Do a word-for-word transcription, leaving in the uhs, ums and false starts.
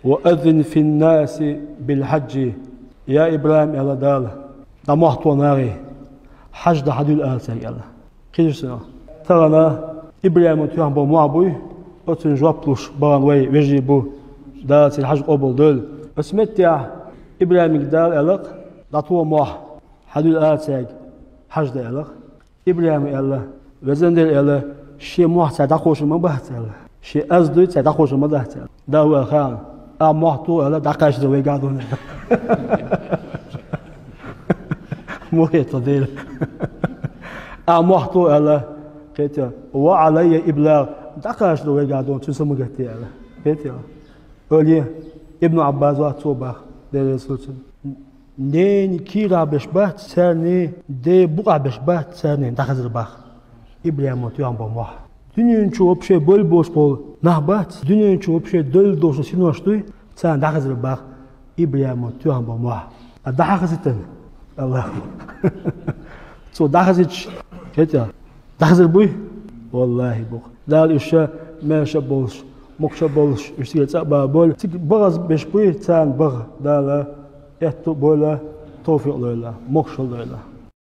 «وأذن في الناس بالحج». Я ИбрахӀим, аьлла Дала, дӀа мохь тоха нахе, хьаж дӀахьадуьйла ала цаьрга, аьлла. Кхетий шуна? Тахана ИбрахӀима тоьхна бола мохь буй, оцунна жоп луш бахана вай вежарий бу, Дала церан хьаж къобалдойла. Оцу меттехь ИбрахӀимга Дала аьлла-кх: «ДӀатоха мохь, хьадуьйла ала цаьрга, хьаж да», аьлла-кх. ИбрахӀима аьлла: «Везан Дела, — аьлла, — шен мохь цара дӀакховшар ма бац, — аьлла. — Шен аз дуй цара дӀакховшар ма дац, — аьлла. — Да, хӀу аьлла хаьа, а мохь тоха, — аьлла, — дӀакхачадо вайгахь дуна». Мохь тоха, Дела. А мохь тоха, — аьлла, — кхетий, وعلي الإبلاغ, дӀакхачадо вайгахь дуна, цуьнан са ма гатде, — аьлла. Кхетий? Олий, Ибн Ӏаббас вац цо бах, Делан Расулца. Ненан кийрахь берш бац, царний ден букъахь берш бац, царний дӀахазар бах ИбрахӀима тоьхна бола мохь. Дуьнен чу вообще бевлла болуш болу нах бац, дуьнен чу вообще девлла долуш синош дуй, царна дӀахазар бах ИбрахӀима тоьхна бола мохь. А дӀахазийтина? Аллаху. Цо дӀахазийтча, кхетий, дӀахазар буй? Валлахи, бу-кх. Дала уьш ша маьрша а болуш, мокша а болуш, уьш цига цӀа а баха бойла. Цига бахаза берш буй, царна баха Дала аьтту а бойла, тавфикъ а лойла, мокшал а лойла.